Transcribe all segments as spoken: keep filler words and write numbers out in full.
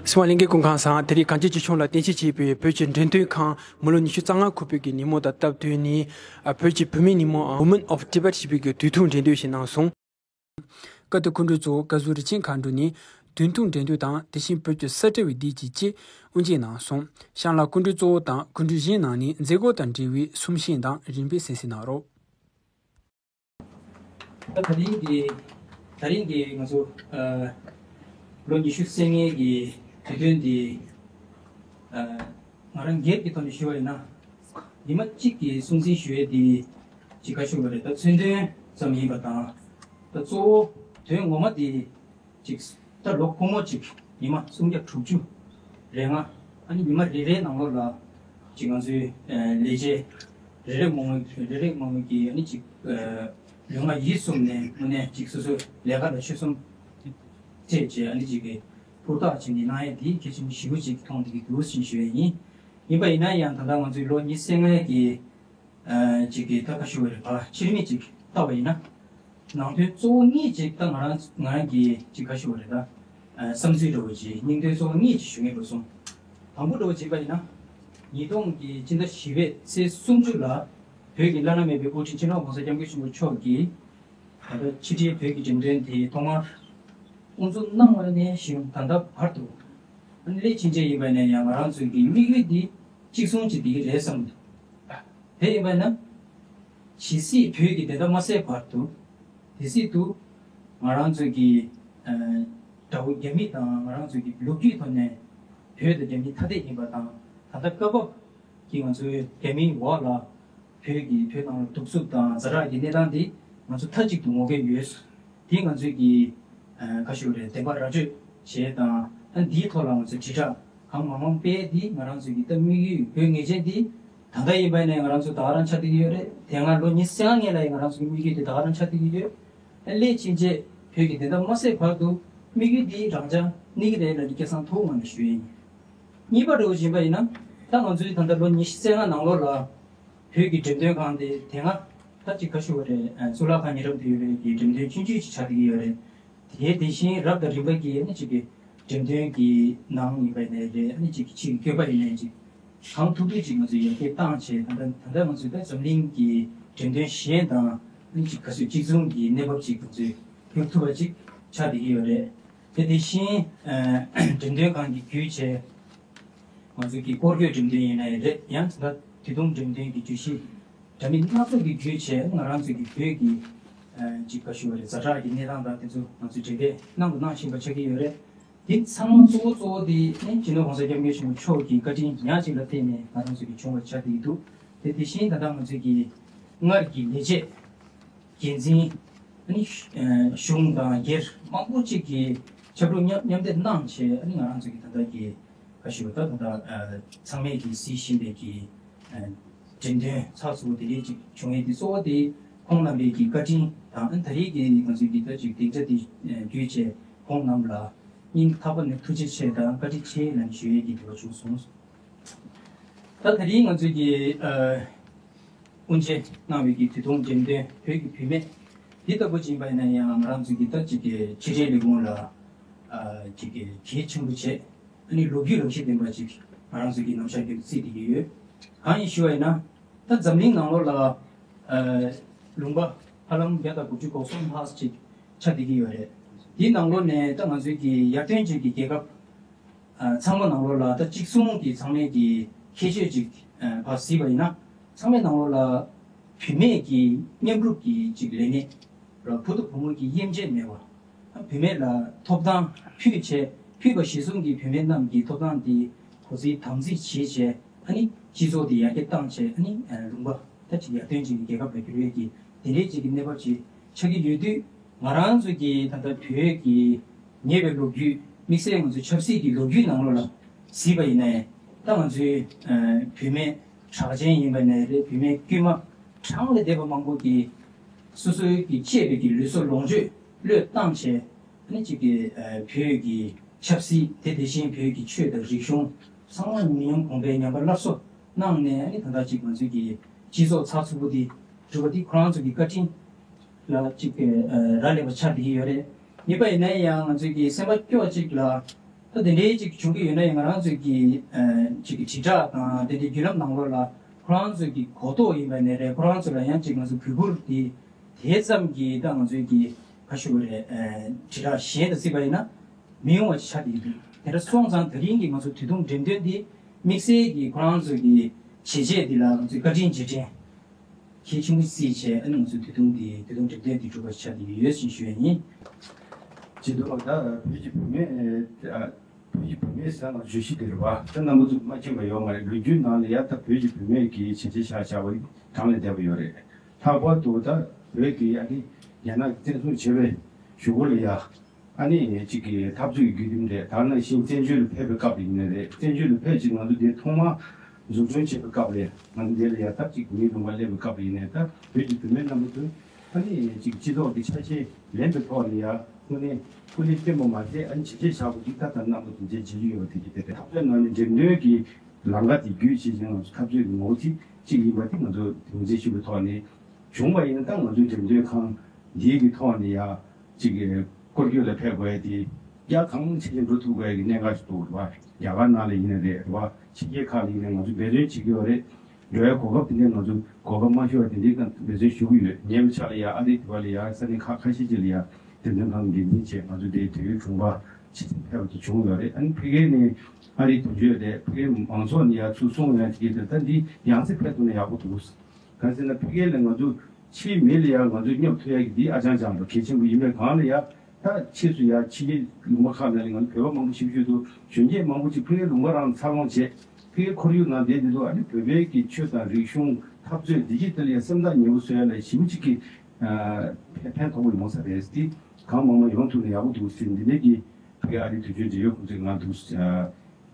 གསང་བ་ལྷན་རྒྱས་སྐུ་ཁམས་བཟང་། དེ་རིང་གངས་ཅན་སྐྱིད་གཤོངས་ལ་རྟེན་གཞི་བྱས་པའི་བོད་ཀྱི་འགྲེམས་སྟོན་ཁང་མི་ལོ་ཉི་ཤུ་རྩ་ལྔ་འཁོར་བའི་གི་ཉིན་མོ་དང་སྟབས་བསྟུན་ནས། ཨ། བོད་ཀྱི་བུད་མེད་ཉིན་མོ་Women of Tibet ཞེས་པའི་གི་དུས་ཐུང་འགྲན་བསྡུར་ཞིག་གནང་སོང་། སྐབས་དེར་སྐུ་མགྲོན་གཙོ་བོ་བཀའ་ཟུར་རིན་ཆེན་མཁའ་འགྲོ་ནས་དུས་ཐུང་འགྲན་བསྡུར་དང་དེ་བཞིན་བོད་ཀྱི་ས་བཀྲ་བའི་སྡེ་བཅས་ཀྱིས་དབུ་འབྱེད་གནང་སོང་། བྱམས་ལགས་སྐུ་མགྲོན་གཙོ་བོ་དང་སྐུ་མགྲོན་གཞན་རྣམས་ནས་མཛད་སྒོ་དང་འབྲེལ་བའི་གསུང་བཤད་དང་རིམ་པས་གསན་གཟིགས་གནང་རོགས། ད་དེ་རིང་གི་དེ་རིང་གི་ང་ཚོ་ཨ་ལོ་ཉི་ཤུ་རྩ་ལྔའི་གི་དུས་སྟོན་འདི་ཨ་ང་རང་སྒེར་གྱི་ཐོག་ནས་ཞུ་བ་ཡིན་ན། ཉི་མ་གཅིག་གི་སྲུང་བརྩི་ཞུ་ཡས་འདི་ཅིག་ག་ཞུ་བ་རེད། ད་མཚོན་དོན་ཙམ་ཡིན་པ་དང་། ད་གཙོ་བོ་དོན་ངོ་མ་འདི་ཅིག་ད་ལོ་འཁོར་མོ་ཅིག་ཉི་མ་སུམ་བརྒྱ་དྲུག་ཅུ་རེ་ལྔ། ཨ་ནི་ཉི་མ་རེ་རེའི་ནང་ལོགས་ལ་ཅིག་ང་ཚོའི་ཨ་ལས་བྱེད་རེ་རེ་ངོ་ངོ་རེ་རེ་ངོ་ངོ་གི་ཨ་ནི་ཅིག་ཨ་ལུས་ངག་ཡིད་གསུམ་ནས་དངོས་གནས་ཅིག་སོ་སོའི་ལས་ཀ་ལ་ཆོད་སེམས་བྱས་བྱས། ཨ་ནི་ཅིག་གི་ཧུར་ཐག་བྱས་ནས་གནང་ཡས་འདི་གལ་ཆེན་པོ་ཞེ་པོ་ཅིག་མཐོང་བསྡད་ཀྱི་འདུག་ཟེར་ཞུ་ཡས་ཡིན། ཡིན་པ་ཡིན་ན་ཡང་ད་ལྟ་ང་ཚོའི་ལོ་ཉི་ཤུ་རྩ་ལྔའི་གི་ཨ་ཅིག་གི་ད་ག་ཞུ་བ་རེད། ཕར་ཕྱིར་མིག་ཅིག་བལྟ་བ་ཡིན་ན། ནང་དོན་གཙོ་བོ་གཉིས་ཅིག་ད་ང་རང་ང་རང་གིས་ཅིག་ག་ཞུ་བ་རེད། ད་ཨ་བསམ་ཚུལ་འདྲ་བོ་ཅིག་སྙིང་དོན་གཙོ་བོ་གཉིས་ཅིག་ཞུ་ངེས་པ་སོང་། དང་པོ་འདྲ་བོ་ཅིག་ཡིན་པ་ཡིན་ན། ཉིས་སྟོང་གི་སྤྱི་ཟླ་བཞི་པའི་ཚེས་སུམ་ཅུ་ལ་བོད་ཀྱི་བླ་ན་མེད་པའི་དབུ་ཁྲིད་སྤྱི་ནོར་༸གོང་ས་༸སྐྱབས་མགོན་ཆེན་པོ་མཆོག་གིས། ད་ལྟ་ཕྱི་འབྲེལ་བོད་ཀྱི་འགྲེམས་སྟོན་དེ་ཐོག་མར་དབུ་འཛུགས་གནང་བ་ནས་བཟུང་ད་ལྟ་བར་དུ། ཨ་ནི་སླད་ཕྱིན་ཆད་ཡིན་པ་ནས་ཡང་ང་རང་ཚོའི་གི་དམིགས་ཡུལ་འདི་གཅིག་མཚུངས་ཅིག་འདི་གི་རེད་བསམ། དེ་ཡིན་པ་ན། ཇི་སྲིད་བོད་ཀྱི་བདེན་མཐའ་མ་གསལ་བར་དུ། དེ་སྲིད་དུ་ང་རང་ཚོའི་གི་ཨ་དགྲ་བོ་རྒྱ་མི་དང་ང་རང་ཚོའི་གི་ལོ་རྒྱུས་ཐོག་ནས་བོད་དང་རྒྱ་མི་ཐ་དད་ཡིན་པ་དང་། ད་ལྟ་སྐབས་བབ་ཀྱི་ང་ཚོའི་རྒྱ་མིའི་འོག་ལ་བོད་ཀྱི་བོད་ནང་ལ་གདུག་རྩུབ་དང་ཛ་དྲག་གི་གནས་སྟངས་འདི་ང་ཚོ་མཐའ་གཅིག་ཏུ་ངོ་རྒོལ་ཡོད། འདི་ང་ཚོས་ཀྱི་ཨ་ག་ཞུ་རེད། བདེན་པ་ར་སྤྲོད་བྱས་དང་། ཨ་འདིའི་ཐོག་ལ་ང་ཚོས་དྲིལ་བསྒྲགས་གང་མང་མང་སྤེལ། འདི་ང་རང་ཚོའི་གི་ད་དམིགས་ཡུལ་བོད་ངེས་ཅན་འདི་ད་ལྟ་ཡིན་པ་ནས་ང་རང་ཚོ་ད་ག་རང་ཆགས་བསྡད་ཀྱི་ཡོད་རེད། དེ་སྔ་ལོ་ཉི་ཤུ་རྩ་ལྔ་སྔོན་ལ་ཡང་ང་རང་ཚོའི་དམིགས་ཡུལ་དེ་ད་ག་རང་ཆགས་བསྡད་ཀྱི་ཡོད། ཨ་སླད་ཕྱིན་ཆད་བོད་ཀྱི་བདེན་མཐའ་མ་གསལ་བར་དུ་དམིགས་ཡུལ་འདི་རང་འཇགས་གནས་ཀྱི་རེད་ལབ་ནས་སྐད་གསང་ཐུགས་ངང་ནས་ཞུ་ཡས་ཡིན། གཉིས་པ་འདྲ་བོ་ཅིག་ཡིན་པ་ཡིན་ན། ད་ང་ཚོའི་ད་ལྟ་ལོ་ཉི་ཤུ་རྩ་ལྔ་ནང་ལོགས་ལ་བོད་ཀྱི་འགྲེམས་སྟོན་ཁང་དེ་དེ་སྔ་ད་ཅིག་ག་ཞུ་བ་རེད། ཨ་གཙུག་ལག་ཁང་ཉེ་འགྲམ་དུ་ཡོད་པའི་གི་འགྲེམས་སྟོན་ཆུང་ཆུང་ཅིག་ཆགས་བསྡད་ཀྱི་ཡོད་རེད། དེ་དེ་བཞིན་རབ་དང་རིམ་པ་གྱིས་ཨ་ནི་ཅིག་གི་འགྲེམས་སྟོན་གྱི་ནང་ཡིན་པ་ཡིན་ནའི་རེད། ཨ་ནི་ཅིག་གི་ཕྱིའི་བཀོད་པ་ཡིན་ནའི་ཅིག་གང་ཐུབ་ཐུབ་ཅིག་ང་ཚོས་ཡར་རྒྱས་བཏང་བྱས། ད་ལྟ་ད་ལྟ་ང་ཚོས་ད་འཛམ་གླིང་གི་འགྲེམས་སྟོན་གཞན་དང་ཨ་ནི་ཅིག་ག་ཚོད་གཅིག་མཚུངས་ཀྱི་གནས་བབ་ཅིག་ང་ཚོས་སྒྲུབ་ཐུབ་པ་ཅིག་ཆགས་བསྡད་ཀྱི་ཡོད་རེད། དེ་དེ་བཞིན་ཨ་འགྲེམས་སྟོན་ཁང་གི་བརྒྱུད་བྱས། ང་ཚོའི་གི་སྐོར་སྐྱོད་འགྲེམས་སྟོན་ཡིན་ནའི་རེད། ཡང་ད་དུས་ཐུང་འགྲེམས་སྟོན་གྱི་བརྗོད་གཞི་འདྲ་མིན་སྣ་ཚོགས་ཀྱི་བརྒྱུད་བྱས། ང་རང་ཚོའི་གི་བོད་ཀྱི་ཨ་ཅིག་ག་ཞུ་བ་རེད། ཛ་དྲག་གི་གནས་སྟངས་དང་དེ་ཚོ་ང་ཚོས་འགྲེམས་སྤེལ་གནང་དང་གནང་བཞིན་པ་ཆགས་ཀྱི་ཡོད་རེད། དེ་ཚང་མ་གཙོ་བོ་གཙོ་བོ་དེ་ནི་སྤྱི་ནོར་༸གོང་ས་༸སྐྱབས་མགོན་ཆེན་པོ་མཆོག་གི་བཀའ་དྲིན་ཉག་གཅིག་ལ་བརྟེན་ནས་ང་རང་ཚོ་གི་བྱུང་བ་ཆགས་བསྡད་ཀྱི་འདུག་དེ་དེ་བཞིན་ད་ལྟ་ང་ཚོའི་གི་སྔར་གྱི་ལས་བྱེད་འགན་འཛིན། ཨ་ནི་གཞུང་དང་སྒེར་མང་པོ་ཅིག་གིས་ཆབ་སྒྲུབ་མཉམ་མཉམ་འདེགས་གནང་བྱས། ཨ་ནི་ང་རང་ཚོ་གི་ད་ལྟ་གི་ག་ཞུ་ད་ད་ལྟ་ཚང་མས་ཀྱི་གཟིགས་བཞིན་པའི་གི་འགྲེམས་སྟོན་ཚགས་ཚུད་པོ་དེ་འདྲས་ཅིག་བྱུང་ཡས་དེ་གཙོ་བོ་དེ་ཁོང་རྣམ་པའི་གི་བཀའ་དྲིན་དང་། ཨ་ནི་ད་རེས་ཀྱི་ང་ཚོའི་གི་ད་ཅིག་སྡིངས་ཆ་དེ་བརྒྱུད་བྱས་ཁོང་རྣམས་ལ་སྙིང་ཐག་པ་ནས་ཐུགས་རྗེ་ཆེ་དང་བཀའ་དྲིན་ཆེ་ལབ་ནས་ཞུ་ཡས་ཀྱི་འདོད་པ་བྱུང་སོང་། ད་ད་རེས་ང་ཚོའི་གི་ཨ་དབུ་འབྱེད་གནང་བའི་གི་དུས་ཐུང་འགྲེམས་སྟོན་བོད་ཀྱི་བུད་མེད་འདི་ལྟ་བུ་ཅིག་ཡིན་པ་ཡིན་ན་ཡང་ང་རང་ཚོའི་གི་ད་ཅིག་གི་ཕྱི་དྲིལ་ལས་ཁུངས་ལ་ཨ་ཅིག་གི་གལ་ཆེན་པོ་བྱས། ཨ་ནི་ལོ་རྒྱུས་རང་བཞིན་ལྡན་པ་ཅིག་ང་རང་ཚོའི་གི་ནམ་ཞག་རྒྱུན་དུ་བརྩིས་བསྡད་ཀྱི་ཡོད། གང་ཡིན་ཞུ་བ་ཡིན་ན། ད་འཛམ་གླིང་ནང་ལོགས་ལ་ཨ་ལུང་པ་ཧ་ལམ་བརྒྱ་དང་དགུ་བཅུ་གོ་གསུམ་ལྷག་ཅིག་ཆགས་བསྡད་ཀྱི་ཡོད་རེད། དེའི་ནང་ལོགས་ནས་ད་ང་ཚོའི་གི་ཡར་ཐོན་ཅན་གྱི་རྒྱལ་ཁབ་ཨ་ཚང་མ་ནང་ལོགས་ལ་ད་གཅིག་མཚུངས་ཀྱི་ཚང་མས་ཀྱི་ཁྱད་ཆོས་ཅིག་ཨ་ཕར་གཟིགས་པ་ཡིན་ན། ཚང་མའི་ནང་ལོགས་ལ་བུད་མེད་ཀྱི་མཉམ་རུབ་ཀྱི་ཅིག་ལས་གནས་ལ་བུ་དང་བུ་མོ་གི་དབྱེ་འབྱེད་མེད་པ། བུད་མེད་ལ་ཐོབ་ཐང་ཕུལ་བྱས། ཕུལ་བ་གཞིར་བཟུང་གིས་བུད་མེད་རྣམས་ཀྱི་ཐོབ་ཐང་དེ་གོ་སྲིད་དམ་འཛིན་བྱེད་བྱས། ཨ་ནི་སྤྱི་ཚོགས་དེ་ཡར་རྒྱས་བཏང་བྱས། ཨ་ནི་ལུང་པ་ད་ཅིག་ཡར་ཐོན་ཅན་གྱི་རྒྱལ་ཁབ་ལ་འགྱུར་བའི་གི་དེ་འདྲའི་ཅིག་གི་གནས་བབ་ཅིག་ཆགས་ཀྱི་ཡོད་དུས། ང་རང་ཚོ་གི་ད་ལྟ་བོད་ཀྱི་ཉེ་བའི་ལོ་རྒྱུས། དམིགས་བསལ་ང་ཚོའི་ཆབ་སྲིད་ཀྱི་ལོ་རྒྱུས་ནང་ལོགས་ལ་གཟིགས་པ་ཡིན་ནའི། ད་ང་ཚོའི་ཨ་བུད་མེད་གྲགས་ཅན་ཡིན་པ་ནའི་རེད། བུད་མེད་དཀྱུས་མ་གྲངས་ལས་འདས་པ་མང་པོ་གིས་སོ་སོའི་གི་གཅེས་པའི་གི་ལུས་སྲོག་ལོངས་སྤྱོད་བློས་བཏང་བྱས། ཨ་ནི་གཅིག་གི་ཨ་བོད་ཀྱི་ཆབ་སྲིད་དེ་དེ་བཞིན་བོད་ཀྱི་ཆོས་དང་རིག་གཞུང་ཚང་མ་མི་ཉམས་གོང་འཕེལ་ཉམས་པ་སླར་གསོ་གནང་ནས། ཨ་ནི་ད་ལྟ་གཅིག་ང་ཚོའི་གི་སྤྱི་ཚོགས་ཚགས་ཚུད་པོ་འདི་གྲུབ་པ་འདི་ཁོ་རང་ཚོ་གི་བཀའ་དྲིན་ལ་གཅིག་གི་ཨ་རག་ལས་པ་ཆགས་བསྡད་ཀྱི་ཡོད་རེད། ཡིན་པ་ཡིན་ན་ཡང་ང་ཚོའི་གི་སེམས་པ་སྐྱོ་གཅིག་ལ། ད་དེ་འདྲའི་ཅིག་བྱུང་གི་ཡོད་ན་ཡང་ང་རང་ཚོའི་གི་ཨ་ཅིག་གི་དྲིལ་བསྒྲགས་དང་དེ་འདྲའི་བརྒྱུད་ལམ་ནང་ལོགས་ལ་ཁོ་རང་ཚོའི་གི་གོ་རྟོགས་ཡིན་པ་ནས་རེད། ཁོ་རང་ཚོ་ལ་ཡང་ཅིག་ང་ཚོ་གུས་བཀུར་དེ་དེ་ཙམ་གྱིས་ད་ང་ཚོའི་གི་ཁ་ཤུ་བ་རེད། ཨ་དྲིལ་བསྒྲགས་གཞན་དང་བརྩིས་པ་ཡིན་ན་མི་ཡོང་བ་ཆགས་བསྡད་ཡོད། དེ་འདྲ་སོང་ཙང་ད་རིང་གི་ང་ཚོ་དུས་ཐུང་འགྲེམས་སྟོན་འདི་དམིགས་བསལ་གྱི་ཁོ་རང་ཚོ་གི་བྱས་རྗེས་འདི་ལ་ང་ཚོས་བཀའ་དྲིན་རྗེས་དྲན་གལ་ཆེན་པོ་བརྩིས་བྱས། ཨ་ནི་ང་ཚོའི་དུས་ཐུང་འདི་དུས་ཐུང་འགྲེམས་སྟོན་འདི་གྲུབ་པ་ཆགས་བསྡད་ཡོད་ཅེས་ཞུ་ཡ་ཡིན། བྱེད་དུ་ད་བོད་ཀྱི་བུད་མེད་ཨ་བོད་ཀྱི་བུད་མེད་ཟེར་ན་བརྗོད་གཞི་དེ་རེད་བ། ད་རྣམ་པ་ཚོས་མ་མཁྱེན་པ་ཡོད་མ་རེད། ལོ་རྒྱུས་ནང་ལ་ཡ་ད་བོད་ཀྱི་བུད་མེད་ཀྱི་བྱས་རྗེས་བཞག་བཞག་པ་གྲངས་ལས་འདས་པ་ཡོད་རེད། ལྷག་པར་དུ་ད་བོད་ཀྱི་ཨ་ནི་རྒྱ་ནག་གིས་བཙན་བཟུང་བྱས་པའི་གཞུག་གུ་ལ་ཡ་ཨ་ནི་གཅིག་གི་འཐབ་རྩོད་ཀྱི་བརྒྱུད་རིམ་རེད། ད་ནང་བཞིན་བཙན་བྱོལ་ལ་ཕེབས་པའི་སྐབས་ལ་ཡིན་ནའི་རེད། བཙན་བྱོལ་ལ་ཕེབས་རྗེས་ང་ཚོ་འདིར་ཐོག་མར་འཛུགས་སྐྲུན་བྱེད་པའི་སྐབས་ལ་ང་ཚོ་འདི་ལ་ཡ་ད་གཅིག་མིའི་ལུང་པར་སླེབས་པའི་སྐབས་ལ་ཡིན་ནའི་ད་བོད་ཀྱི་བུད་མེད་རྣམ་པ་ཚོས་ཨ་ནི་གཅིག་སྤྱི་ཚོགས་ཀྱི་ཆ་ཤས་ལེན་པའི་ཐོག་ནས་ཡ་དངོས་གནས་སྐུ་ལས་བསྐྱོན་པ་མ་ཟད་ཨ་ནི་བྱས་རྗེས་བཞག་པ་འདི་ད་ལྟ་རྣམ་པ་ཚོ་མཇལ་རྒྱུ་ཡོད་པ་དེ་གི་དེ་འཐབ་རྩོད་ནང་ནས་འགྲེམས་སྟོན་གྱི་ལམ་ཁ་དེ་བརྒྱུད་བྱས་ཙང་ང་ཚོ་འཐབ་རྩོད་ཀྱི་ངོ་བོ་དེ་གཅིག་ཡིན་པ་དེ་ང་ཚོ་དོན་ཚན་ཞུ་བའི་ཐོག་ནས། བྱུང་བ་ཡིན་ན་ད་ང་ཚོའི་འགྲེམས་སྟོན་ཁང་འདིའི་གི་ཐོག་ནས་ཡ་གཅིག་གི་སྐོར་སྐྱོད་ལ་ཕེབས་དགོས་ཡ་དེ་རྒྱ་གང་ཆེ་ཆེ་འགྲོ་ཐུབ་དགོས་ཡ་གི་གནད་འགག་ཞིག་འདུག་རེད་བ། རྒྱ་གར་ནང་ལ་ཡིན་ན་རེད་བ། ཕྱི་རྒྱལ་ཁག་ལ་ཡིན་ན་ང་ཚོས་འབད་བརྩོན་བྱེད་ཀྱི་ཡོད་རེད། འགྲོ་ཡ་གོ་སྐབས་དེ་འདྲའི་ང་ཚོ་གོ་སྐབས་མ་ཤོར་བ་དེ་འདྲའི་ཀ་འབད་བརྩོན་ཞུ་གི་ཡོད། ཉེ་བའི་ཆར་ལ་ཡ་ཨ་རི་དེ་བ་ལ་ཡ་ས་གནས་ཁག་ཁ་ཤས་ཅིག་ལ་ཡ་འགྲེམས་སྟོན་ཁང་འགན་འཛིན་བྱས་ང་ཚོ་དེའི་དུས་ཡུན་དྲུང་པ་ཕྱི་ཕེབས་དུ་བྱུང་ཡོད་རེད། ཨ་ནི་ཕ་གི་ནས་ཨ་རིའི་དོན་གཅོད་རེད། ཕ་གིའི་མང་ཚོགས་ནས་ཡ་ཚུར་སོང་ཡ་དེ་གི་ད་འདི་ཡང་སེ་ཕེབས་ཐུབ་ན་ཡག་པོ་འདུག་གང་ཟེར་ན་ཕ་གི་ལ་ང་ཚོ་ཕྱིའི་མི་ལ་ཡང་ང་ཚོས་སྙོབ་ཐུབ་ཡ་གི་འདི་ཨ་ཅང་ཅང་རུ་གལ་ཆེན་པོ་ཡིན་པའི་སྒང་ལ་ཡ། ད་ཕྱིས་སུ་ཡ་ཕྱི་རྒྱལ་ལུང་པ་ཁག་ནང་ལ་ང་ཚོ་བོད་པ་མང་པོ་ཞིག་བཞུགས་འདུག་གཞོན་སྐྱེས་མང་པོ་ཅིག་ཕ་གིའི་ལུང་པ་རང་འཚར་ལོངས་བྱས། ཕ་གིའི་ཁོར་ཡུག་ནང་བསྡད་འདི་འདུག་ཨ་ནི་བོད་པའི་གི་ཆོས་དང་རིག་གཞུང་འཐབ་རྩོད་འདི་གི་ཐད་ལ་ཡ་སེམས་ཐག་ཉེ་པོ་བཟོ་ཡ་ལ་ཞེ་པོ་ཅིག་གི་ཕན་ཕན་ཐོགས་པོ་ཡོང་ས་རེད། འདི་གང་མང་མང་ཡོང་ཐུབ་ན་ཡག་པོ་འདུག་ཟེར་འདི་འདྲའི་གི་ཕ་གི་ཨ་རིའི་དོན་གཅོད་འབྲེལ་ཡོད་ཁོང་ཚོས་ང་འདུག་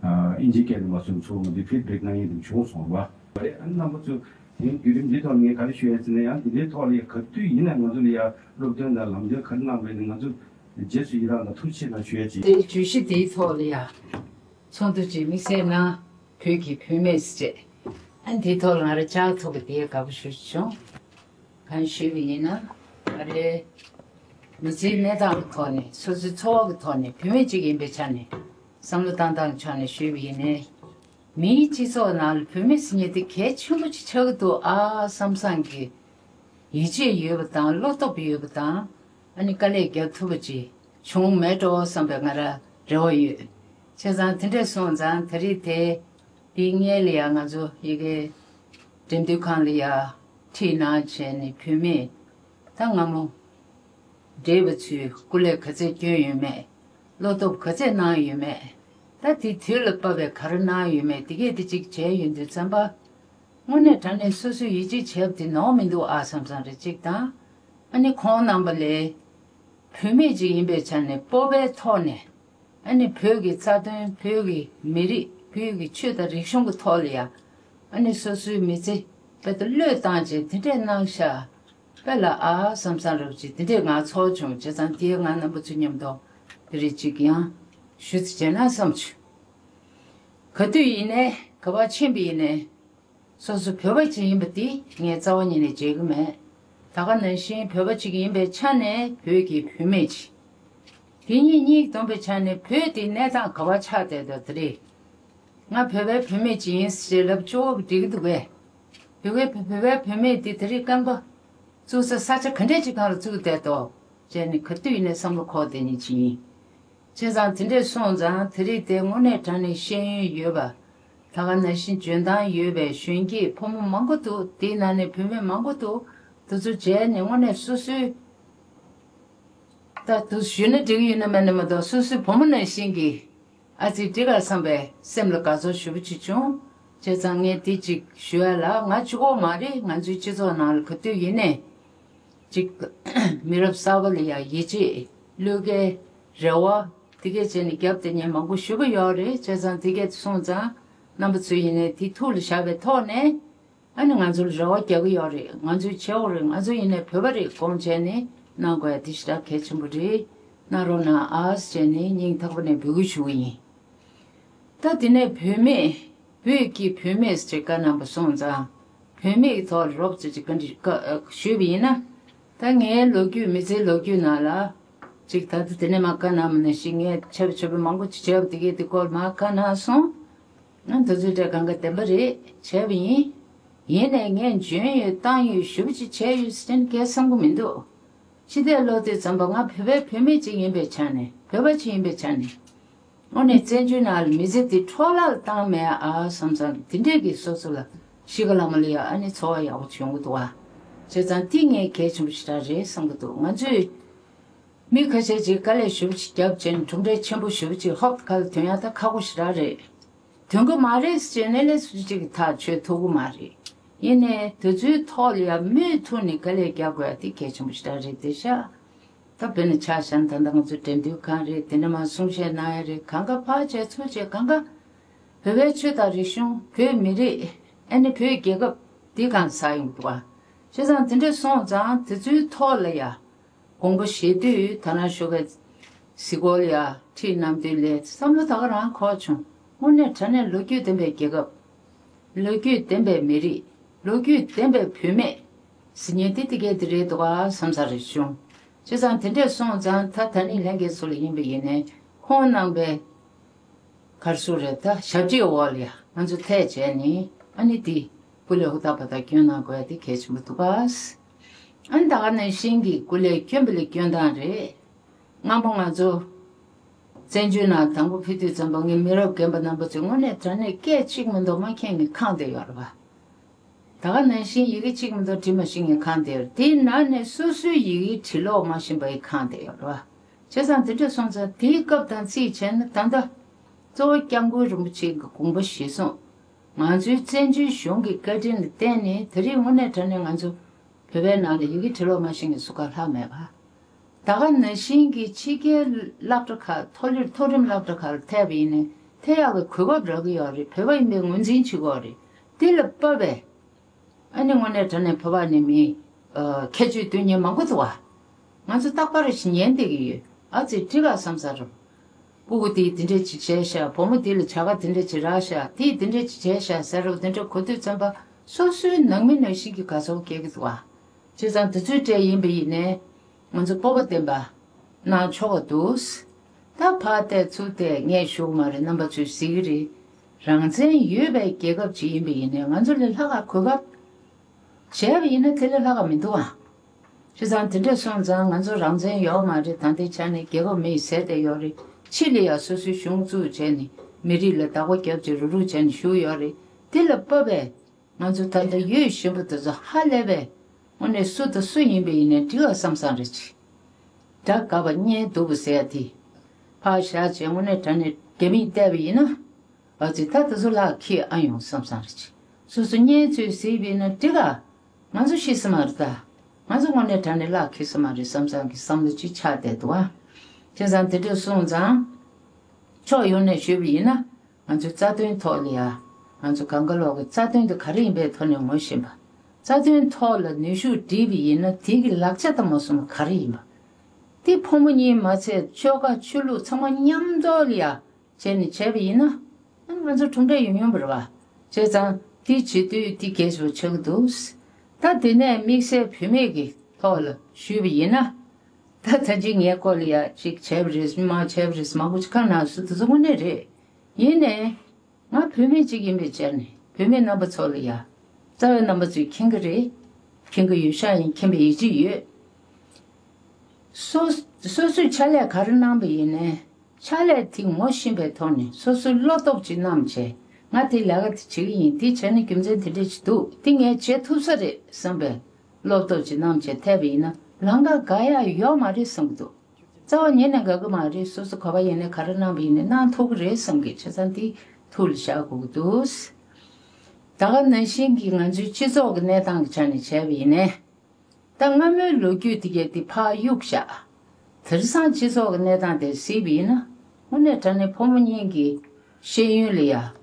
ཨ་ཨིན་ཇིའི་སྐད་ནས་མ་སོན་ཚོ་ང་ཚོས་ཕིཌ་བེག་གནང་ཡས་དེ་བྱུང་སོང་བ། རེད། ཨ་ནི་རྣམ་པ་ཚོ་དེའི་བརྒྱུད་རིམ་འདི་ཐོག་ནས་ངས་ག་རེ་ཞུ་ཡ་ཟེར་ན་ཡང་འདི་འདྲའི་ཐོག་ལ་ཡ་ག་དུས་ཡིན་ན་ང་ཚོ་ལ་ཡ་སློབ་སྟོན་དང་ལམ་སྟོན་ག་རེ་གནང་བ་ཡིན་ན་ང་ཚོ་རྗེས་སུ་ཡི་རང་དང་ཐུགས་རྗེ་ཆེ་གནང་ཞུ་ཡ་ཅིག་དེའི་བརྗོད་གཞི་དེའི་ཐོག་ལ་ཡ་ཚོགས་འདུ་ཅིག་དམིགས་བསལ་ནང་བོད་ཀྱི་བུད་མེད་ཟེར་བྱས་ཨ་ནི་དེའི་ཐོག་ལ་ང་རང་བཅར་ཐུབ་པ་དེ་དགའ་པོ་ཞེ་པོ་ཅིག་བྱུང་། གང་ཞུས་པ་ཡིན་ན་ང་རའི་མི་ཚེའི་གནས་སྟངས་ཀྱི་ཐོག་ནས་སོ་སོའི་འཚོ་བ་གི་ཐོག་ནས་བུད་མེད་ཅིག་ཡིན་པའི་ཆ་ནས་བསམ་བློ་བཏང་སྟངས་ཀྱི་ཕྱོགས་ནས་ཞུས་པ་ཡིན་ནའི། མིའི་སྤྱི་ཚོགས་ནང་ལ་བུད་མེད་ཟེར་མཁན་དེ་གལ་ཆེན་པོ་ཅིག་ཆགས་ཀྱི་འདུག་ཨ་བསམ་བསམ་གྱི་ཡིད་ཆེས་ཡོད་པ་དང་བློ་སྟོབས་ཡོད་པ་དང་ཨ་ནི་དཀའ་ལས་རྒྱག་ཐུབ་པ་ཅིག་བྱུང་མེད་འགྲོ་བསམ་པའི་ང་རང་རེ་བ་ཡོད། བྱས་ཙང་དེ་འདྲས་སོང་ཙང་ད་རེས་དེ་འདིའི་སྔས་ལ་ཡང་ང་ཚོ་ཡི་གེ་འགྲེམས་སྟོན་ཁང་ལ་ཡང་ཁྲིད་གནང་བྱས་ནས་བུད་མེད་ད་སྔ་མོ་བགྲེས་པ་ཚོས་སྐུ་ལས་ག་ཚད་བསྐྱོན་ཡོད་མེད། བློ་སྟོབས་ག་ཚད་གནང་ཡོད་མེད། ད་དེ་དུས་ལ་བབ་པའི་ག་རེ་གནང་ཡོད་མེད་དེ་གས་དེ་གཅིག་བྱས་ཡོང་དུས་ཙམ་པ། དངོས་གནས་དྲང་གནས་སོ་སོས་ཡིད་ཆེས་བྱས་པ་དེ་ནོར་མི་འདུག་ཨ་བསམ་བསམ་རེ་གཅིག་དང་། ཨ་ནི་ཁོང་རྣམ་པ་ལས་བུད་མེད་ཅིག་ཡིན་པའི་ཆ་ནས་སྤོབས་པའི་ཐོག་ནས་ཨ་ནི་བོད་ཀྱི་རྩ་དོན་བོད་ཀྱི་མི་རིགས་བོད་ཀྱི་ཆོས་དང་རིག་གཞུང་གི་ཐོག་ལ་ཡང་ཨ་ནི་སོ་སོའི་མི་ཚེ་དཔེ་ལྟ་བློས་བཏང་བྱས་དེ་འདྲས་གནང་ཤག་དཔེ་ལ་ཨ་བསམ་བསམ་རབ་ཅིག་དེ་འདྲས་ང་ཚོར་བྱུང་། བྱས་ཙང་དེ་ང་རྣམ་པ་ཚོ་མཉམ་དུ་དེ་རིགས་ཅིག་ཡང་ཞུ་ཚེ་བྱས་ན་བསམ་བྱུང་། ག་དུས་ཡིན་ནའི་ག་པར་ཕྱིན་པ་ཡིན་ནའི་སོ་སོ་བོད་པ་ཅིག་ཡིན་པ་དེ་ངས་རྩ་བ་ཉིད་ནས་བརྗེད་གི་མེད། ད་ག་ནང་བཞིན་བོད་པ་ཅིག་ཡིན་པའི་ཆ་ནས་བོད་ཀྱི་བུད་མེད་ཅིག་དེ་གཉིས་གཉིས་བསྡོམས་པའི་ཆ་ནས་བོད་དེ་གནས་སྟངས་ག་པར་ཆགས་བསྡད་འདུག་དེ་རེད། ང་བོད་པའི་བུད་མེད་ཅིག་ཡིན་ཞེས་ལབ་ཆོག་གི་འགྲིག་གི་འདུག་གས། བོད་པའི་བོད་པའི་བུད་མེད་དེ་དེ་རིང་རྐང་པ་བཙུགས་ས་ས་ཆ་ག་འདྲས་ཅིག་སྒང་ལ་བཙུགས་བསྡད་འདུག་ཅེས་ནི་ག་དུས་ཡིན་ནའི་བསམ་བློ་འཁོར་བསྡད་མཁན་ཅིག་ཡིན། བྱས་ཙང་དེ་འདྲས་སོང་ཙང་དེ་རིང་དེ་དངོས་གནས་དྲང་གནས་ཤེས་ཡོན་ཡོད་པ། ད་ག་ནང་བཞིན་འཇོན་ཐང་ཡོད་པའི་གཞོན་སྐྱེས་ཕོ་མོ་མང་པོ་འདུག་དེའི་ནང་ནས་བུད་མེད་མང་པོ་འདུག་དེ་ཚོ་མཇལ་ནས་དངོས་གནས་སོ་སོའི་ད་དུ་ཞུས་ན་འགྲིག་གི་ཡོད་ན་མེད་ན་མ་གཏོགས་སོ་སོའི་བུ་མོ་ནང་བཞིན་གྱི་ཨ་ཙི་འགྲིག་ག་བསམ་པའི་སེམས་ལ་དགའ་ཚོར་ཞེ་པོ་ཅིག་བྱུང་། བྱས་ཙང་ངས་འདི་ཅིག་ཞུ་ཡ་ལ་ང་གཅིག་པོ་མ་རེད། ང་ཚོའི་སྤྱི་ཚོགས་ནང་ལ་ག་དུས་ཡིན་ནའི་ཅིག་མི་རབས་གསར་པ་ལ་ཡ་ཡིད་ཆེས་བློས་འགེལ་རེ་བ་དེ་གས་བྱས་ནས་རྒྱབ་བསྡད་མཁན་མང་པོ་ཞེ་པོ་ཡོད་རེད། བྱས་ཙང་དེ་གས་སོང་ཙང་རྣམ་པ་ཚོ་ཡིན་ནའི་དེ་ཐུགས་ལ་བཞག་པའི་ཐོག་ནས། ཨ་ནི་ང་ཚོར་རེ་བ་རྒྱག་གི་ཡོད་རེད། ང་ཚོས་བྱེད་འོ་རེད། ང་ཚོ་ཡིན་ནའི་བོད་པ་རེད་དགོངས་བྱས་ནས་གནང་དགོས་ཡ་དེ་ཞེ་དྲག་གལ་ཆེན་པོ་རེད། གནང་རོགས་གནང་ཨ་ཟེར་བྱས་ནས་སྙིང་ཐག་པ་ནས་འབོད་སྐུལ་ཞུ་གི་ཡིན། ད་དེ་ནས་བུད་མེད་བོད་ཀྱི་བུད་མེད་ཟེར་བཀའ་གནང་པ་སོང་ཙང་བུད་མེད་ཀྱི་ཐོག་ལ་རོབ་ཙམ་ཅིག་བཀའ་འདྲི་བཀའ་ཨ་ཞུས་པ་ཡིན་ན། ད་ངའི་ལོ་རྒྱུས་མི་ཚེའི་ལོ་རྒྱུས་ནང་ལ་ ཅིག་ད་ལྟ་དེ་ནས་མ་བཀའ་གནང་མ་ནས་ཤིག་ངས་ཆབ་ཆབ་མང་པོ་ཅིག་བྱས་པ་དེ་གས་དེ་སྐོར་མ་བཀའ་གནང་སོང་། ང་དུས་ཚོད་འདྲ་གང་ག་བདེན་པ་རེད་བྱས་པ་ཡིན། ཡིན་ནས་ངས་འཇོན་ཡོད་བཏང་ཡོད་ཞུ་བ་ཅིག་བྱས་ཡོད་ཟེར་ནས་གས་བསམ་གི་མི་འདུག་ཕྱི་བལྟས་ལོག་བལྟས་ཙམ་པ་ང་བོད་པའི་བུད་མེད་ཅིག་ཡིན་པའི་ཆ་ནས་བོད་པ་ཅིག་ཡིན་པའི་ཆ་ནས། དངོས་གནས་བཙན་བྱོལ་ནང་ལ་མི་ཚེ་འདི་འཕྲོ་བརླག་བཏང་མེད་ཨ་བསམ་བསམ་དེ་འདྲས་ཀྱི་སོ་སོ་ལ་གཤིས་ཀ་ལ་མ་ལ་ཡ་ཨ་ནི་ཚོར་བ་ཡག་པོ་བྱུང་གི་འདུག་ཨ། བྱས་ཙང་འདི་ངས་གལ་ཆེན་པོ་ཞེ་དྲག་རེད་བསམ་གི་འདུག་ང་ཚོས་མི་ཁ་ཤས་ཅིག་དཀའ་ལས་ཞེ་པོ་ཅིག་བརྒྱབ་བྱས་ནས་གྲུབ་འབྲས་ཆེན་པོ་ཞེ་པོ་ཅིག་ཧོབ་ཁ་ལ་ཐོན་ཡ་ད་ཁག་པོ་ཞེ་དྲག་རེད། ཐོན་གི་མ་རེད་ཟེར་ནས་ལས་སུ་ཅིག་ཐག་ཆོད་ཐུབ་གི་མ་རེད། ཡིན་ནའི་དེ་ཚོའི་ཐོག་ལ་ཡ་མུ་མཐུད་ནས་དཀའ་ལས་རྒྱག་དགོས་ཡ་དེ་གལ་ཆེན་པོ་ཞེ་དྲག་རེད་དེ་ཤག་ད་དཔེར་ན་ཆ་བཞག་ན་ད་ལྟ་ང་ཚོ་འགྲེམས་སྟོན་ཁང་རེད་དེ་འདྲ་མ་གསུང་བཤད་གནང་ཡ་རེད་གང་ག་ཕར་བྱས་ཚུར་བྱས་གང་ག་བོད་པའི་ཆོས་དང་རིག་གཞུང་བོད་མི་རིགས་ཨ་ནི་བོད་རྒྱལ་ཁབ་འདི་གང་ཟག་ཡོང་འདུག་བ། བྱས་ཙང་དེ་འདྲ་སོང་ཙང་དེ་ཚོའི་ཐོག་ལ་ཡ་དགོངས་པ་བཞེས་དུས་ད་ནང་ཞོགས་པའི་གཟིགས་སྐོར་ལ་ཡ་ཁྲིད་གནང་དུས་ལས་བསམ་བློ་ད་ག་རང་འཁོར་བྱུང་། དངོས་གནས་དྲང་གནས་ལོ་རྒྱུས་ལྡན་པའི་རྒྱལ་ཁབ། ལོ་རྒྱུས་ལྡན་པའི་མི་རིགས། ལོ་རྒྱུས་ལྡན་པའི་བུད་མེད་ཟེར་མཁན་དེ་དེ་གས་དེ་རེད་འདུག་ག་བསམ་ས་རེ་བྱུང་། བྱས་ཙང་དེ་འདྲས་སོང་ཙང་ད་ད་ནི་ལྷན་རྒྱས་ཚོ་ལ་ཡིན་པ་ཡིན་ནའི་ཁོང་གནང་པའི་ག་རེ་ཟེར་རེད་ད་ཞབས་ཕྱི་འོག་ལ་ཡ་ང་ཚོ་ཐད་བྱས་ནས་ཨ་ནི་དེ་སྐུ་ལས་ཧུར་ཐག་པ་དག་སྐྱོན་གནང་དགོས་ཡ་དེ་གལ་ཆེན་པོ་འདུག་ག་ཨ་ནི་ད་ག་ནང་བཞིན་གྱི་སྐུ་ལས་སྐྱོན་པ་ལས་སྐྱོན་སྟངས་རེད། སྔ་མོ་ང་ཚོ་བཙན་བྱོལ་ནང་དང་པོ་ཕེབས་དུས་ཙམ་པ་ངའི་མི་རབས་རྒན་པ་རྣམ་པ་ཚོས་དངོས་གནས་དྲང་གནས་སྐད་ཅིག་མ་གཏོགས་མ་མཁྱེན་ནས་ཁེངས་བསྡད་ཡོད་རེད་པ། ད་ག་ནང་བཞིན་ཡི་གེ་གཅིག་མ་གཏོགས་འབྲི་མ་ཤེས་མཁན་ཁེངས་བསྡད་ཡོད་རེད། དེའི་ནང་ནས་སོ་སོའི་ཡི་གེ་འབྲི་ཀློག་མ་ཤེས་པ་ཡི་ཁེངས་བསྡད་ཡོད་རེད་པ། བྱས་ཙང་དེ་འདྲ་སོང་ཙང་དེའི་སྐབས་དང་རྩིས་བྱས་ན་ད་ལྟ་གཙོ་བོ་སྐྱབས་མགོན་རིན་པོ་ཆེ་གི་དགོངས་པ་གཞིར་བཟུང་། ང་ཚོའི་བཙན་བྱོལ་གཞུང་གི་བཀའ་དྲིན་ལ་བརྟེན་ནས་དེ་རིང་དངོས་གནས་དྲང་གནས་ང་ཚོ་བོད་པའི་ནང་ལ་ཡི་གེ་འབྲི་ཀློག་མ་ཤེས་མཁན་སུ་ག་ལྷག་མེད་པ། ད་ག་ནང་བཞིན་གྱི་ཕྱི་རྒྱལ་སློབ་གྲྭ་ཁག་མཐོ་རིམ་མཐོ་རིམ་སློབ་གྲྭ་ཁག་ལ་ཐད་པ་ཡིན་ནའི་ཐད་ཡག་གི་གོ་སྐབས་རག་གི་ཡོད་རེད། བོད་པ་ཡིན་པའི་ངོས་འཛིན་བྱེད་ཀྱི་ཡོད་རེད། དེ་ལ་དཔག་པའི་ཨ་ནི་དངོས་གནས་དྲང་གནས་བོད་པ་ནི་མི་ཁྱད་ཆོས་སྟོན་མཁན་མང་པོ་འདུག་བ། ང་ཚོ་རྟག་པར་ཞིག་ཉན་བསྡད་ཀྱི་ཡོད། ཨ་ཙི་འགྲིག་ག་བསམ་ས་རུ། སྤུ་གུ་དེས་དེ་འདྲས་ཅིག་བྱས་ཤག་བུ་མོ་དེ་ལ་བྱ་དགའ་དེ་འདྲས་ཅིག་རག་ཤག་དེས་དེ་འདྲས་ཅིག་བྱས་ཤག་ཟེར་རུ་དེ་འདྲ་གོ་དུས་ཙམ་པ་སོ་སོའི་ནང་མི་ནང་བཞིན་གྱི་དགའ་ཚོར་སྐྱེ་གི་འདུག་བ། བྱས་ཙང་དེ་ཚོའི་གྲས་ཡིན་པ་ཡིན་ནའི་ང་ཚོ་སྤོབས་པ་ལྡན་པ་གནང་ཆོག་གི་འདུག་ད་ཕར་བལྟས་ཚུར་བལྟས་ངས་ཞུ་གི་མ་རེད། རྣམ་པ་ཚོས་གཟིགས་ཀྱི་རེད། རང་བཙན་ཡོད་པའི་རྒྱལ་ཁབ་ཅིག་ཡིན་པ་ཡིན་ནའི་ང་ཚོ་ལས་ལྷག་ག་གོ་སྐབས་བྱས་པ་ཡིན་ན་དེ་ལས་ལྷག་ག་མི་འདུག་ཨ། བྱས་ཙང་དེ་འདྲ་སོང་ཙང་ང་ཚོ་རང་བཙན་ཡོད་མ་རེད། ད་ལྟའི་ཆ་ནས་རྒྱལ་ཁབ་མི་ཡིས་ཟས་བསྡད་ཡོད་རེད། ཕྱི་ལ་ཡ་སོ་སོའི་གཞུང་བཙུགས་བྱས་ནས་མི་རིགས་ལ་བདག་པོ་རྒྱབ་བྱས་རུག་རུག་བྱས་ནས་བཞུགས་ཡོད་རེད། དེ་ལ་དཔག་པའི་ང་ཚོ་ད་ལྟ་ཡོད་བཞིན་པ་དེ་ཚོ་ཧ་ལས་པའི་དངོས་གནས་སུ་དང་སུ་ཡིན་པ་ཡིན་ནའི་འགྲིག་ག་བསམ་བསམ་རེད་ཅིག་དགྲ་དགའ་བ་གཉེན་སྡུག་པ་ཟེར་ཡ་དེ་ཕར་བཞག་བྱས་དངོས་གནས་དྲང་གནས་རྒྱ་མིས་བལྟས་པ་ཡིན་ན། ཨ་ཙི་ད་དེ་ཚོ་ལག་ཁྱེར་ཨ་ཡོང་བསམ་བསམ་རེད་ཅིག་སོ་སོ་གཉེན་ཚོས་གཟིགས་པ་ཡིན་ན་འགྲིག་ག་ང་ཚོ་ཤི་ས་མ་རེད་ད། ང་ཚོ་དངོས་གནས་དྲང་གནས་ལག་ཁྱེར་ས་མ་རེད་བསམ་བསམ་གྱི་བསམ་བློ་ཅིག་ཆགས་བསྡད་འདུག་ཨ། བྱས་ཙང་དེ་འདྲ་སོང་ཙང་། ཕྱོགས་ཡོངས་ནས་ཞུས་པ་ཡིན་ན། ང་ཚོའི་རྩ་དོན་ཐོག་ལ་ཡ། ང་ཚོ་གང་ག་ལོག་གི་རྩ་དོན་དེ་ག་རེ་ཡིན་པའི་ཐོག་ནས་ངོ་ཤེས་པ། རྩ་དོན་ཐོག་ལ་ནུས་ཤུགས་བསྒྲིལ་བ་ཡིན་ན་དེ་གི་ལག་ཆ་དང་མ་སོང་བ་ག་རེ་ཡིན་པ། དེ་ཕོ་མོ་གཉིས་མ་ཚད་ཆོལ་ཁ་ཆོས་ལུགས་ཚང་མ་མཉམ་འཛོམས་ལ་ཡ། བྱས་ནས་བྱས་པ་ཡིན་ན། ང་ཚོ་གྲུབ་འབྲས་ཡོང་ཡོང་བ་རེད་བ། བྱས་ཙང་དེ་བྱེད་དུས་དེ་གལ་ཆེ་བ་ཆགས་ཀྱི་འདུག་ད་དེ་ནས་དམིགས་བསལ་བུད་མེད་ཀྱི་ཐོག་ལ་ཞུས་པ་ཡིན་ན། ད་ད་ཅི་ངའི་སྐོར་ལ་ཡ་གཅིག་བྱས་པ་རེད་མ་བྱས་པ་རེད་མང་པོ་ཅིག་ཁ་ནང་སུ་དེ་ཚོ་དངོས་གནས་རེད། ཡིན་ནའི། ང་བུད་མེད་ཅིག་ཡིན་པའི་ཆ་ནས་བུད་མེད་རྣམ་པ་ཚོ་ལ་ཡ། རྩ་བའི་རྣམ་པ་ཚོས་མཁྱེན་གྱི་རེད། མཁྱེན་གྱི་ཡོད་ཤག་ཡིན་མཁྱེན་པའི་ཡིད་ཆེས་ཡོད། སོ་སོ་སོས་ཕྱག་ལས་ག་རེ་གནང་པ་ཡིན་ནའི། ཕྱག་ལས་དེ་ངོ་ཤེས་པའི་ཐོག་ནས་སོ་སོའི་བློ་སྟོབས་ཅིག་གནང་བྱས། ང་དེ་ལས་ཀ་དེ་བྱེད་ཀྱི་ཡིན་དེ་བྱས་ན་རྒྱུ་མཚན་དེ་འདྲས་ཅིག་འདུག་དེ་ངས་བྱེད་ཐུབ་ས་རེད་བསམ་པའི་བློ་སྟོབས་ཅིག་གནང་བྱས་ཐེབས་པ་ཡིན་ན་ལམ་ཁ་འགག་ཡག་ཡོད་མ་རེད་བསམ་གྱི་འདུག་རྩ་བ་ཉིད་ནས་དགའ་གི་མ་རེད། སོ་སོ་ག་པར་ཡིན་ནའི་ག་རེ་གནང་བ་ཡིན་ནའི་གནང་ཐུབ་ཀྱི་རེད་བསམ་གི། བྱས་ཙང་དེ་ཐུགས་ལ་བཞག་དགོས་ཀྱི་འདུག་ད་ག་ནང་བཞིན་གྱི་ང་ཚོའི་སྤྱི་ཚོགས་ཀྱི་གནས་སྟངས་ཀྱི་ཆ་ནས་བྱས་པ་ཡིན་ནའི། ད་སྔ་མོའི་ལོ་རྒྱུས་དེ་གས་དེ་ཕར་གཡུག་བཞག་དེང་སང་སྤྱི་ཚོགས་ཀྱི་གནས་སྟངས་དེ་གཟིགས་པ་ཡིན་ན། དངོས་གནས་དྲང་གནས་ཕོ་མོ་གཉིས་ཀྱི་ཤེས་ཡོན་ལ་ཡ།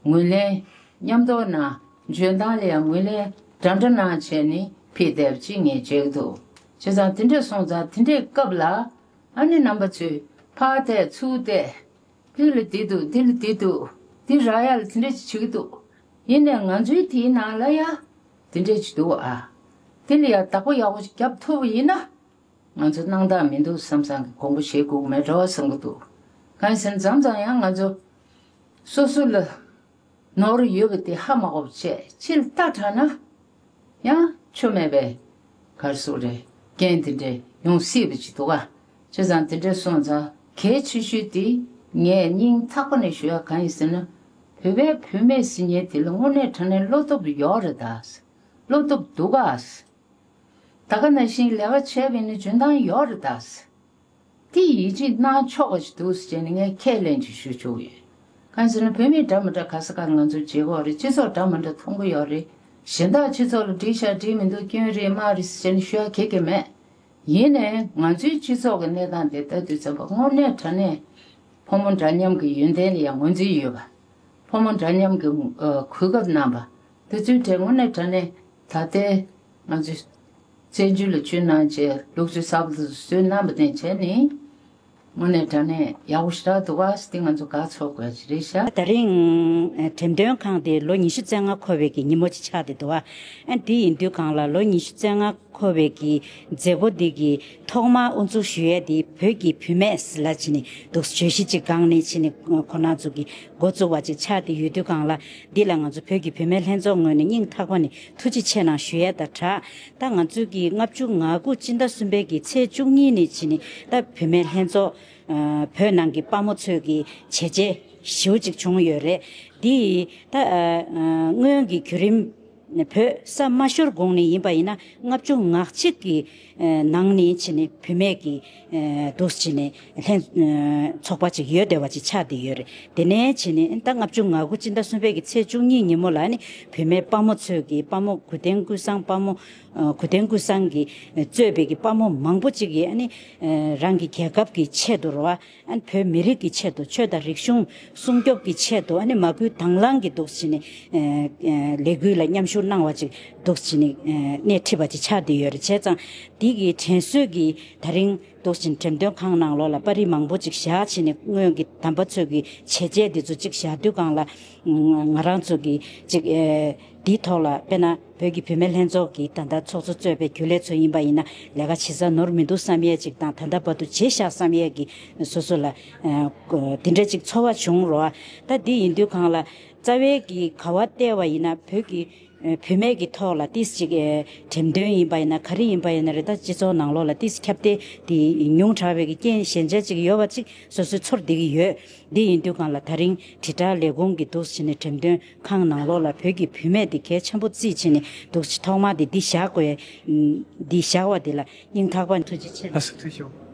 ངོས་ལེན། མཉམ་དུ་ན་འཇོན་ཐང་ལ་ཡང་ངོས་ལེན་འདྲ་འདྲ་གནང་བྱས་ནས་ཕེབས་བསྡད་པ་ཅིག་ངས་མཇལ་གྱི་འདུག་བྱས་ཙང་དེ་འདྲས་སོང་ཙང་དེ་འདྲས་སྐབས་ལ་ཨ་ནི་རྣམ་པ་ཚོས་ཕར་བལྟས་ཚུར་བལྟས། འདི་ལ་འདི་འདུག་འདི་ལ་འདི་འདུག་འདི་རག་ཡ་ལ་དེ་འདྲས་ཅིག་བྱེད་ཀྱི་འདུག་ཡིན་ནའི་ང་ཚོའི་དེའི་ནང་ལ་ཡ་དེ་འདྲས་ཅིག་འདུག་ཨ། དེ་ལ་ཡ་བདག་པོ་ཡག་པོ་ཅིག་རྒྱབ་ཐུབ་པ་ཡིན་ན། ང་ཚོ་སྣང་དག་མི་འདུག་བསམ་བསམ་གྱི་དགོངས་པ་བཞེས་དགོས་ཀྱི་མེད་འགྲོ་བསམ་གྱི་འདུག་གང་ཡིན་ཟེར་ན་མཚམས་མཚམས་ཡང་ང་ཚོ་སོ་སོ་ལ་ནོར་ཡོད་པ་དེ་ཧ་མ་གོ་བ་བྱས་ཕྱིར་ལྟ་དྲགས་ན། ཡང་ཆོ་མེད་པའི་གར་སོགས་རེད། རྐྱེན་དེ་འདྲས་ཡོང་སྲིད་པ་ཅིག་འདུག་ག་བྱས་ཙང་དེ་འདྲས་སོང་ཙང་གལ་ཆེ་ཤོས་དེ་ངས་སྙིང་ཐག་པ་ནས་ཞུ་ཡ་གང་ཡིན་ཟེར་ན། བོད་པའི་བུད་མེད་ཟེར་མཁན་དེ་ལ་དངོས་གནས་དྲང་གནས་བློ་སྟོབས་ཡོད་རེད་ད། བློ་སྟོབས་འདུག་ག་ད་ག་ནང་བཞིན་ལས་ཀ་བྱས་པ་ཡིན་ན་འཇོན་ཐང་ཡོད་རེད་ད། དེ་ཡིད་ཆེས་གནང་ཆོག་པ་ཞིག་འདུག་ཟེར་ནས་ངས་ཁས་ལེན་ཅིག་ཞུ་ཆོག་ཡོད། གང་ཟེར་ན་བོད་མི་འདྲ་མི་འདྲ་ག་ས་ག་ང་ཚོ་བརྗེ་གི་ཡོད་རེད། སྤྱི་ཚོགས་འདྲ་མི་འདྲ་མཐོང་གི་ཡོད་རེད། གཞན་དག་སྤྱི་ཚོགས་ལ་འགྲིག་ཤག་འགྲིག་མི་འདུག་སྐྱོན་རེད་མ་རེད་ཟེར་ནས་ཞུ་ཡ་གལ་གལ་མེད། ཡིན་ནའི་ང་ཚོའི་སྤྱི་ཚོགས་ཀྱི་གནས་སྟངས་དེ་ལྟ་དུས་ཙམ་པ་དངོས་གནས་དྲང་གནས་ཕོ་མོ་འདྲ་མཉམ་གྱི་ཡོན་ཏན་ལ་ཡང་ངོས་འཛིན་ཡོད་པ། ཕོ་མོ་འདྲ་མཉམ་གྱི་ཨ་གོ་སྐབས་གནང་བ། དེ་ཚོའི་གྲས་དངོས་གནས་དྲང་གནས་ད་ལྟའི་ང་ཚོས་བཙན་བྱོལ་ལ་བཅུག་གནང་བྱས་ལུགས་སྲོལ་གསར་པ་དེ་ཚོ་བཟོས་གནང་བ་དེ་བྱས་ནས་དངོས་གནས་དྲང་གནས་ཡག་པོ་ཞེ་དྲག་འདུག་ག་ཟེར་ཏེ་ང་ཚོ་དགའ་ཚོར་དགོས་ཀྱི་རེད་ཤག་ད་རིང་འགྲེམས་སྟོན་ཁང་དེ་ལོ་ཉི་ཤུ་རྩ་ལྔ་འཁོར་བའི་གི་ཉིན་མོ་ཅིག་ཆགས་བསྡད་འདུག་ག་ཨ་དེ་ཡིན་དུས་སྒང་ལ་ལོ་ཉི་ཤུ་རྩ་ལྔ་འཁོར་བའི་གི་མཛད་སྒོ་འདི་གི་ཐོག་མར་དབུ་འཛུགས་ཞུ་ཡས་དེ་བོད་ཀྱི་བུད་མེད་ལ་བྱས་ནས་འདུག་བརྗོད་གཞི་གཅིག་སྒང་ནས་བྱས་ནས་ཁོང་རྣམ་ཚོ་གི་འགོ་བཙུགས་པ་ཅིག་ཆགས་བསྡད་ཡོད་དུས་སྒང་ལ། འདི་ལ་ང་ཚོ་བོད་ཀྱི་བུད་མེད་ལྷན་ཚོགས་ངོས་ནས་སྙིང་ཐག་པ་ནས་ཐུགས་རྗེ་ཆེ་གནང་ཞུ་ཡས་དང་སྦྲགས། ད་ང་ཚོས་ཀྱི་ལྔ་བཅུ་ང་དགུ་སྤྱི་ཟླ་གསུམ་པའི་གི་ཚེས་བཅུ་གཉིས་ནས་བྱས་ནས་ད་བུད་མེད་ལྷན་ཚོགས་ཨ་བོད་ནང་གི་དཔའ་མོ་ཚོས་ཀྱི་བྱས་རྗེས་ཞེ་པོ་ཅིག་བྱུང་ཡོད་རེད། འདི་ད་ཨ་ཨ་སྔོན་གྱི་བརྒྱུད་རིམ། བོད་ས་མ་ཤོར་གོང་ནས་ཡིན་པ་ཡིན་ན་ལྔ་བཅུ་ང་གཅིག་གི་ནང་ནས་བྱས་ནས་བུད་མེད་ཀྱི་འདུག་བྱས་ནས་ལྷན་ཚོགས་པ་ཅིག་ཡོད་བསྡད་པ་ཅིག་ཆགས་བསྡད་ཡོད་རེད། དེ་ནས་བྱས་ནས་ད་ལྔ་བཅུ་ང་དགུ་སྤྱི་ཟླ་གསུམ་པའི་གི་ཚེས་བཅུ་གཉིས་ཉིན་མོ་ལ་ནི་བུད་མེད་དཔའ་མོ་ཚོས་ཀྱི་དཔའ་མོ་གུ་དན་ཀུན་བཟང་དཔའ་མོ་གུ་དན་ཀུན་བཟང་གིས་གཙོས་པའི་གི་དཔའ་མོ་མང་པོ་ཅིག་གིས་ནི་རང་གི་རྒྱལ་ཁབ་ཀྱི་ཆེད་དུ་རེད་བ། ཨ་ནི་བོད་མི་རིགས་ཀྱི་ཆེད་དུ་ཆོས་དང་རིག་གཞུང་སྲུང་སྐྱོབ་ཀྱི་ཆེད་དུ་ཨ་ནི་མ་བསྐུལ་དང་བླངས་ཀྱིས་འདུག་བྱས་ནས་ཨ་ཨ་ལས་འགུལ་ལ་མཉམ་ཞུགས་གནང་བ་ཅིག་འདུག་བྱས་ནས་ཨ་སྣེ་ཁྲིད་པ་ཅིག་ཆགས་བསྡད་ཡོད་རེད། བྱས་ཙང་འདི་གི་དྲན་གསོས་ཀྱིས་ད་རིང་འདུག་བྱས་ནས་འགྲེམས་སྟོན་ཁང་ནང་ལོགས་ལ་པར་རིས་མང་པོ་ཅིག་བཞག་བྱས་ནས་སྔོན་གྱི་དམ་པ་ཚོས་ཀྱི་བྱས་རྗེས་འདི་ཚོ་ཅིག་བཞག་དུས་སྒང་ལ་ང་རང་ཚོ་གི་ཅིག་ཨ་འདིའི་ཐོག་ལ་དཔེར་ན། བོད་ཀྱི་བུད་མེད་ལྷན་ཚོགས་ཀྱི་ད་ལྟ་ཚོགས་གཙོ་གཙོས་པའི་རྒྱུན་ལས་ཚོ་ཡིན་པ་ཡིན་ན་ལས་ཀ་བྱེད་ས་ནོར་མི་འདུག་བསམ་ཡས་ཅིག་དང་ད་ལྟ་བར་དུ་བྱས་བཞག་བསམ་ཡས་ཀྱི་སོ་སོ་ལ་ཨ་དེ་འདྲ་ཅིག་ཚོར་བ་བྱུང་རོགས། ད་འདི་ཡིན་དུས་སྒང་ལ་རྩ་བའི་གི་ག་བ་བལྟས་པ་ཡིན་ན་བོད་ཀྱི་ཨ་བུད་མེད་ཀྱི་ཐོག་ལ་ཏིས་ཅིག་ཨ་འགྲེམས་སྟོན་ཡིན་པ་ཡིན་ན་ག་རེ་ཡིན་པ་ཡིན་ན་རེད། ད་སྤྱི་ཚོགས་ནང་ལོགས་ལ་ཏིས་ཁྱབ་གདལ་དེ་ཉུང་དྲགས་པའི་གི་རྐྱེན་ཞན་ཆ་ཅིག་ཡོད་པ་ཅིག་སོ་སོའི་ཚོར་བསྡད་ཀྱི་ཡོད། འདི་ཡིན་དུས་སྒང་ལ་ད་རིང་དྲིལ་བསྒྲགས་ལས་ཁུངས་ཀྱིས་འདུག་བྱས་ནས་འགྲེམས་སྟོན་ཁང་ནང་ལོགས་ལ་བོད་ཀྱི་བུད་མེད་འདི་གལ་ཆེན་པོ་བརྩིས་བྱས་ནས་འདུག་ཐོག་མ་དེ་འདི་བཞག་དགོས། འདི་བཞག་པ་འདི་ལ་སྙིང་ཐག་པ་ཐུགས་རྗེ་ཆེ། ལགས་སོ་ཐུགས་རྗེ་ཆེ།